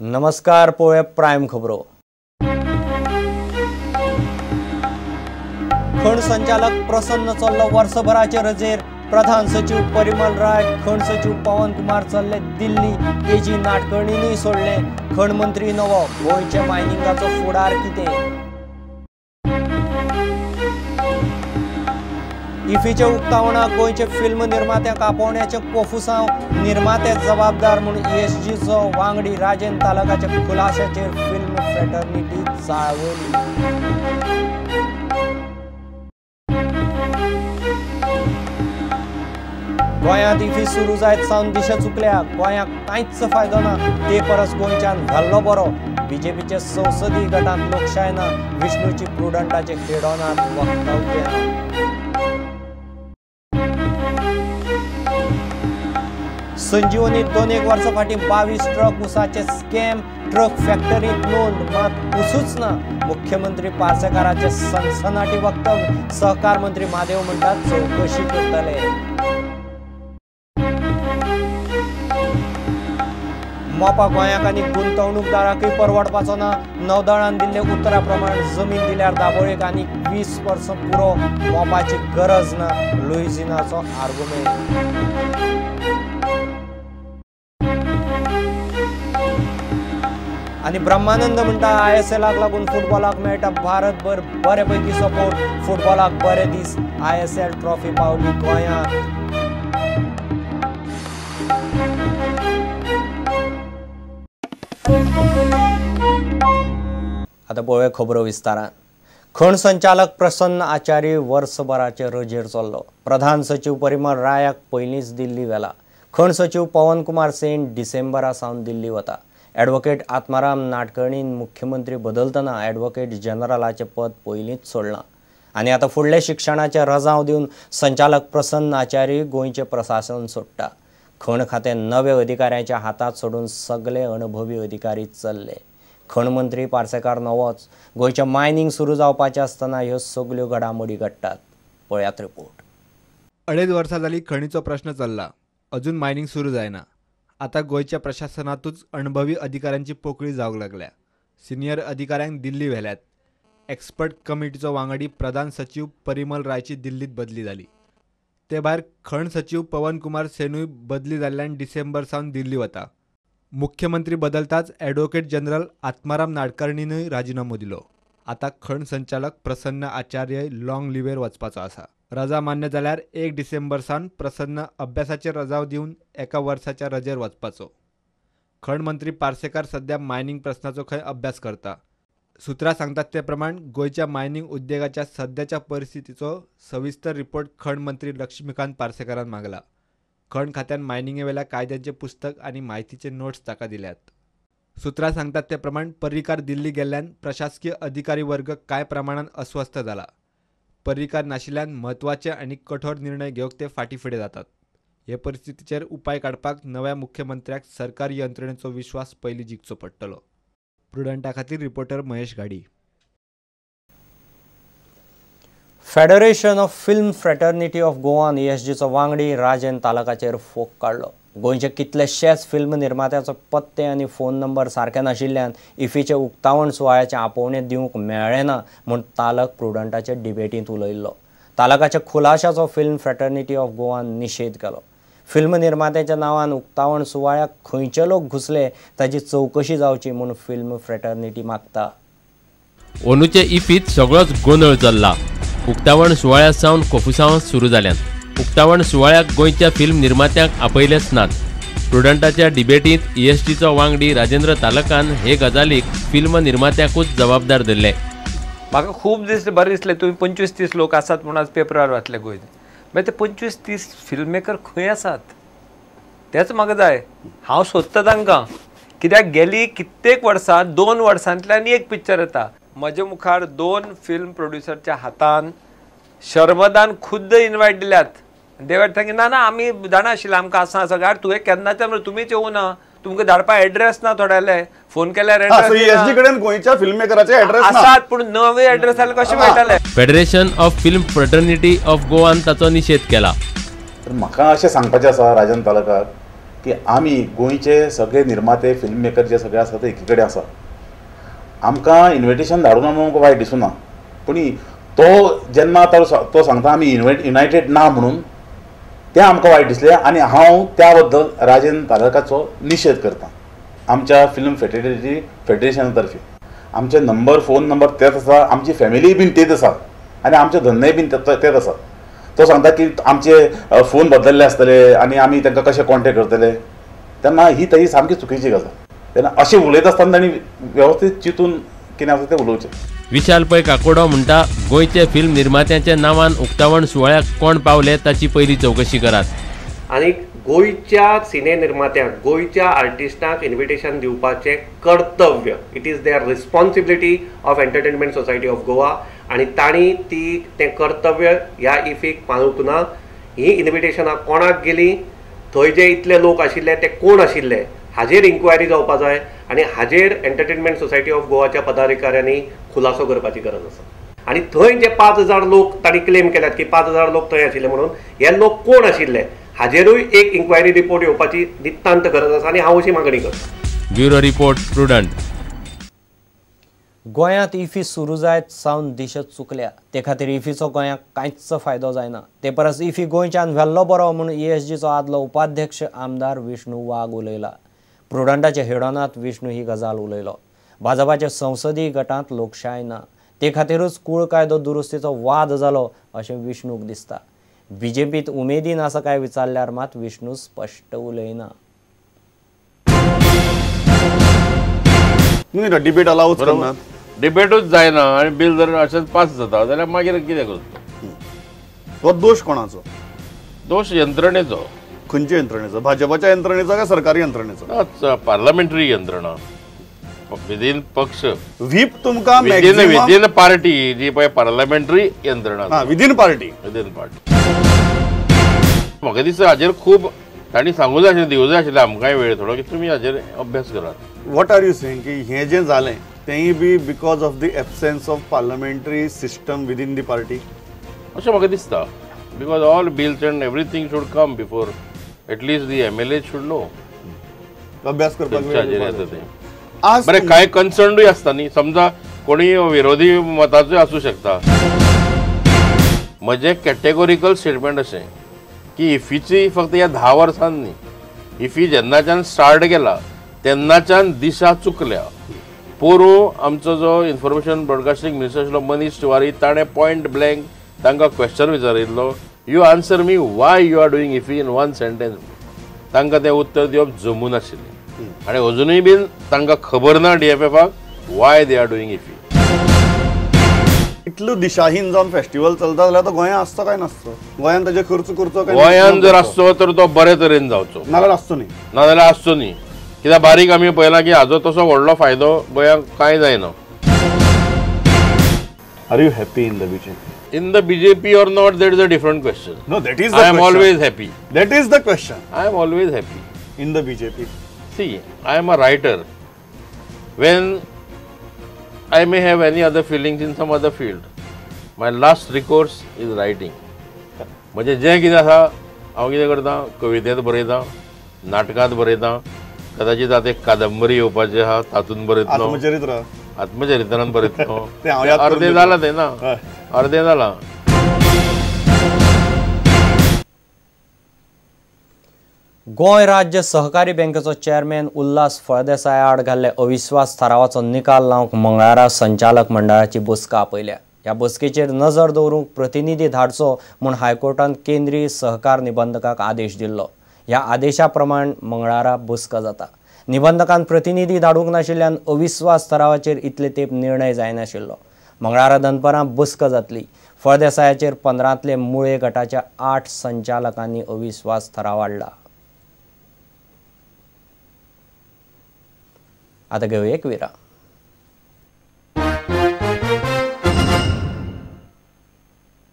नमस्कार, पळोवया प्रायम खबरो। खण संचालक प्रसन्न चल्लो वर्सभराचे रजेर, प्रधान सचिव परिमल राय, खण सचिव पवन कुमार चल्ले दिल्ली, एजी नाटकर्णीनूय सोडले। खण मंत्री नवो, गोंयच्या मायनिंगाचो फुडार कितें? इफीच्या उक्तावणाक गोंयचे फिल्म निर्मात्यांक आपोवण्याचें कोफुसांव, निर्माते जबाबदार म्हूण ईएसजीचो वांगडी राजेंद्र तालकाच्या खुलाशाचेर फिल्म फ्रेटर्निटी चाळवली। गोंयांत इफी सुरू जायत सावन दिशा चुकल्या, गोंयाक कांयच फायदो ना, ते परस गोंयच्यान घाल्लो बरो। बीजेपीचे संसदीय गटांत लोकशाय ना, विष्णूची प्रुडंटाचे खेडोनात वक्तव्य। संजीवनी 2 वर्सां फाटीं 22 ट्रक ऊसाचे स्कॅम, ट्रक फॅक्टरींत नोंद, मात ऊसूच ना। मुख्यमंत्री पार्सेकाराचे सनसनाटी वक्तव्य, सहकार मंत्री म्हादेव म्हणटात चवकशी करतले। मोपा गोंयाक आनी गुंतवणूकदाराकूय परवडपाचो ना, नौदळान दिल्ले उतरा प्रमाण जमीन दिल्यार दाबोळीक आनी 20 वर्सां पुरो, मोपाची गरज ना, लुईजिनाचो आर्गुमेंट। आनी ब्रह्मानंद म्हणटा आयएसएलाक लागून फुटबॉलाक मेळटा भारतभर बरेपैकी सपोर्ट, फुटबॉलाक बरे दीस, आयएसएल ट्रॉफी पावली गोंयांत। आतां पळोवया खबरो विस्तारान। खण संचालक प्रसन्न आचार्य वर्सभराचे रजेर चल्लो। प्रधान सचिव परिमल रायाक पयलींच दिल्ली व्हेला। खण सचिव पवन कुमार सेन डिसेंबरा सावन दिल्ली वता। ॲडव्होकेट आत्माराम नाटकर्णीन मुख्यमंत्री बदलतना ॲडव्होकेट जनरलाचें पद पयलींच सोडलां आनी आतां फुडल्या शिक्षणाचें रजांव दिवन संचालक प्रसन्न आचार्य गोंयचें प्रशासन सोडटा। खण खातें नवे अधिकाऱ्यांच्या हातांत सोडून सगळे अणभवी अधिकारी चल्ले। खण मंत्री पार्सेकार नवोच, गोंयचें मायनिंग सुरू जावपाचें आसतना ह्यो सगल्यो घडामोडी घडटात। पळयात रिपोर्ट। 2.5 वर्सां जाली खणीचो प्रश्न चल्ला, अजून मायनिंग सुरू जायना। आतां गोंयच्या प्रशासनातूच अणभवी अधिकाऱ्यांची पोकळी जावंक लागल्या। सिनियर अधिकाऱ्यांक दिल्ली व्हेल्यात। एक्सपर्ट कमिटीचो वांगडी प्रधान सचिव परिमल रायची दिल्लीत बदली जाली। ते भायर खण सचिव पवन कुमार सेनूय बदली जाल्ल्यान डिसेंबर सावन दिल्ली वता। मुख्यमंत्री बदलताच ॲडव्होकेट जनरल आत्माराम नाडकर्णीनूय राजिनामो दिलो। आतां खण संचालक प्रसन्न आचार्य लॉंग लिवेर वचपाचो आसा। रजा मान्य जाल्यार 1 डिसेंबर सावन प्रसन्न अभ्यासाचेर रजाव दिवन 1 वर्साच्या रजेर वचपाचो। खण मंत्री पार्सेकार सध्या मायनिंग प्रश्नाचो खंय अभ्यास करता। सूत्रां सांगतात ते प्रमाण गोंयच्या मायनिंग उद्देगाच्या सध्याच्या परिस्थितीचो सविस्तर रिपोर्ट खण मंत्री लक्ष्मीकांत पार्सेकारान मागला। खण खात्यान मायनिंगेवेल्या कायद्यांचे पुस्तक आनी म्हायतीचे नोट्स ताका दिल्यात। सूत्रां सांगतात ते प्रमाण पर्रीकार दिल्ली गेल्ल्यान प्रशासकीय अधिकारी वर्ग कांय प्रमाणान अस्वस्थ जाला। पर्रीकार नाशिल्ल्यान म्हत्वाचे आनी कठोर निर्णय घेवंक ते फाटीं फुडें जातात। हे परिस्थितीचेर उपाय काडपाक नव्या मुख्यमंत्र्याक सरकारी यंत्रणेचो विश्वास पयलीं जिखचो पडटलो। प्रुडंटा खातीर reporter Mahesh Ghadi. Federation of film fraternity of गोवान ईएसजीचो वांगडी राजेंद्र तालकाचेर फोग काडलो। गोंयचे कितलेशेच फिल्म निर्मात्याचो पत्ते आनी फोन नंबर सारके नाशिल्ल्यान इफीचें उक्तावण सुवाळ्याचें आपोवणें दिवंक मेळ्ळें ना म्हूण तालक प्रुडंटाचे डिबेटींत उलयल्लो। तालकाच्या खुलाशाचो फिल्म फ्रेटर्निटी ऑफ गोवान निशेध केलो। फिल्म निर्मात्याच्या नांवान उक्तावण सुवाळ्याक खंयचे लोक घुसले ताची चवकशी जावची म्हूण फिल्म फ्रेटर्निटी मागता। अंदूचे इफीत सगळोच गोंदळ चल्ला। उक्तावण सुवाळ्या सावन कोफुसांव सुरू जाल्यात। उक्तावण सुवाळ्याक गोंयच्या फिल्म निर्मात्यांक आपयलेच नात। प्रुडंटाच्या डिबेटींत ईएसटीचो वांगडी राजेंद्र तालकान हे गजालीक फिल्म निर्मात्यांकूच जबाबदार धरले। म्हाका खूब दिसलें, बरें दिसलें तुमी 25-30 लोक आसात म्हणून आज पेपरार वाचले गोंय, मागीर ते 25-30 फिल्म मेकर खंय आसात तेच म्हाका जाय। हांव सोदता तांकां, कित्याक गेली कित्येक वर्सां 2 वर्सांतल्यान एक पिक्चर येता। म्हजे मुखार 2 फिल्म प्रोड्युसरच्या हातान शर्मदान खुद्द इनवायट दिल्यात। देवर thank ना ना आमी जाणा आशिल्लें आमकां आसा आसा गाड तुवें केन्नाच्यान तुमीच येवना ना, तुमकां धाडपा एड्रेस ना, थोड्याले फोन केल्यार एसजी कडेन गोंयच्या फिल्म मेकराचे एड्रेस आसात पूण नवे एड्रेस जाल्यार कशें मेळटले। Federation of film fraternity of गोवान ताचो निशेध केला। तर म्हाका अशें सांगपाचें आसा राजन तालकाक की आमी गोंयचे सगळे निर्माते फिल्म मेकर जे सगळे आसा ते एकी कडेन आसा. आमकां इन्विटेशन धाडूना म्हणून आमकां वायट दिसूना, पूण तो जेन्ना तो सांगता आमी युनायटेड ना म्हणून, तें आमकां वायट दिसलें आनी हांव त्या बद्दल राजेंद्र तालकाचो निशेध करता. आमच्या फिल्म फेडरेशना तर्फे आमचे नंबर फोन नंबर तेच आसा, आमची फॅमिलीय बीन तेच आसा आनी आमचे धंदेय बीन तेच आसा. तो सांगता की आमचे फोन बदलले आसतले आनी आमी तांकां कशें कॉन्टेक्ट करतले, तेन्ना ही ताजी सामकी चुकीची गजाल. तेन्ना अशें उलयता आसतना तांणी वेवस्थीत चिंतून कितें आसा तें उलोवचें. विशाल पै काकोडो म्हणटा गोंयचे फिल्म निर्मात्यांच्या नांवान उक्तावण सुवाळ्याक कोण पावले ताची पयली चवकशी करात. आनी गोंयच्या सिने निर्मात्यांक, गोंयच्या आर्टिस्टांक इन्विटेशन दिवपाचें कर्तव्य, it is their responsibility of Entertainment Society of Goa आनी तांणी ती तें कर्तव्य ह्या इफीक पाळूंक ना. हीं इन्विटेशनां कोणाक गेलीं, थंय जे इतले लोक आशिल्ले ते कोण आशिल्ले हाजेर इन्क्वायरी जावपा जाय आनी हाजेर एंटरटेनमेंट सोसायटी ऑफ गोवाच्या पदाधिकाऱ्यांनी खुलासो करपाची गरज आसा. आनी थंय जे 5,000 लोक तांणी क्लेम केल्यात की 5,000 लोक थंय आशिल्ले म्हणून, हे लोक कोण आशिल्ले हाजेरूय एक इन्क्वायरी रिपोर्ट येवपाची नितांत गरज आसा आनी हांव अशी मागणी करता. Bureau report, Prudent. गोंयांत इफी सुरू जायत सावन दिशा चुकल्या, ते खातीर इफीचो गोंयाक कांयच फायदो जायना. ते परस इफी गोंयच्यान व्हेल्लो बरो म्हूण ईएसजीचो आदलो उपाध्यक्ष आमदार विष्णू वाघ उलयला. प्रुडंटाच्या हेडोनांत विष्णू ही गजाल उलयलो. भाजपाच्या संसदीय गटांत लोकशाय ना, ते खातीरूच कूळ कायदो दुरुस्तीचो वाद जालो अशें विष्णूक दिसता. बीजेपीत उमेदीन आसा काय विचारल्यार मात विष्णू स्पश्ट उलयना. डिबेट अलावच करना, डिबेटूच जायना आनी बील जर अशेंच पास जाता जाल्यार मागीर कितें करतलो? हो दोश कोणाचो? दोश यंत्रणेचो. खंयच्या यंत्रणेचो? भाजपाच्या यंत्रणेचो काय सरकारी यंत्रणेचो? पार्लमेंटरी यंत्रणा, विदीन पक्ष, व्हीप तुमकां विदीन पार्टी जी पळय पार्लमेंटरी यंत्रणा, विदीन पार्टी, विदीन पार्टी. म्हाका दिसता हाजेर खूब तांणी सांगू जाय आशिल्लें, दिवं जाय आशिल्लें आमकांय वेळ थोडो की तुमी हाजेर अभ्यास करात. What are you saying की हें जें जालें तेंय बी because of the absence of parliamentary system within the party अशें म्हाका दिसता. Because all bills and everything should come before at least the MLA should know. अभ्यास करपाक बरें, कांय कन्सर्नूय आसता न्ही, समजा कोणी विरोधी मताचोय आसूं शकता. म्हजें कॅटेगोरिकल स्टेटमेंट अशें की इफीची फक्त ह्या 10 वर्सांनी न्ही, इफी जेन्नाच्यान स्टार्ट केला तेन्नाच्यान दिशा चुकल्या. पोरूं आमचो जो इन्फॉर्मेशन ब्रॉडकास्टींग मिनिस्टर आशिल्लो मनीष तिवारी, ताणें पॉयंट ब्लँक तांकां question विचारिल्लो, you answer me why you are doing IFFI in one sentence. तांकां तें उत्तर दिवप जमूं नाशिल्लें आनी अजुनूय बीन तांकां खबर ना डीएफएफाक why they are doing IFFI. इतलो दिशाहीन जावन फेस्टिवल चलता जाल्यार तो गोंयांत आसचो काय नासचो? गोंयांत ताजे खर्च करचो काय? गोंयांत जर आसचो तर तो बरे तरेन जावचो, नाजाल्यार आसचो न्ही. नाजाल्यार आसचो न्ही, कित्याक बारीक आमी पळयलां की हाजो तसो व्हडलो फायदो गोंयांक कांय जायना. Are you happy in the BJP? In the BJP or not, that is a different question. No, that is the question. I am always happy. That is the question. I am always happy. In the BJP. See, I am a writer. When I may have any other feelings in some other field, my last recourse is writing. म्हणजे जें कितें आसा हांव कितें करता, कवितेंत बरयता, नाटकांत बरयता, कदाचित आतां एक कादंबरी येवपाची आहा तातूंत बरयतलो, आत्मचरित्र, आत्मचरित्रान बरयतलो. अर्दें जालां तें ना, अर्दें जालां. गोंय राज्य सहकारी बँकेचो चेअरमॅन उल्हास फळदेसाय आड घाल्ले अविश्वास थारावाचो निकाल लावंक मंगळारा संचालक मंडळाची बसका आपयल्या. ह्या बसकेचेर नजर दवरूंक प्रतिनिधी धाडचो म्हूण हायकोर्टान केंद्रीय सहकार निबंधकाक आदेश दिल्लो. ह्या आदेशा प्रमाण मंगळारा बसका जाता. निबंधकान प्रतिनिधी धाडूंक नाशिल्ल्यान अविश्वास थारावाचेर इतले तेंप निर्णय जायनाशिल्लो. मंगळारा दनपारां बसका जातली. फळदेसायाचेर 15तले मुळे गटाच्या 8 संचालकांनी अविश्वास थाराव हाडला. आता घेऊया एक विराम.